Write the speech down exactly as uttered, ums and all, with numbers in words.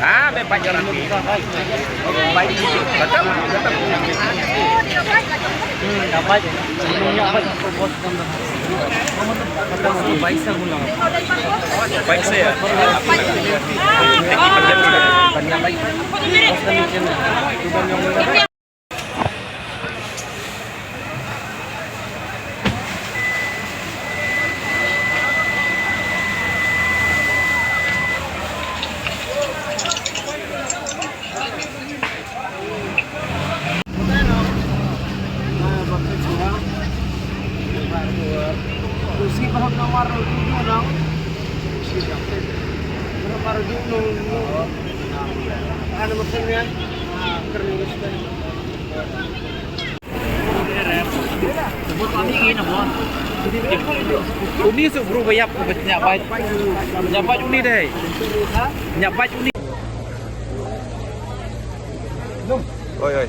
Ah, me pajar lagi. Baik, baik. Betul, betul. Hmm, dapat. Baik saya. Uni su bru ba ïap, ba ñiah bait. Ñiah bait uni dei. Ñiah bait uni. Oi, oi.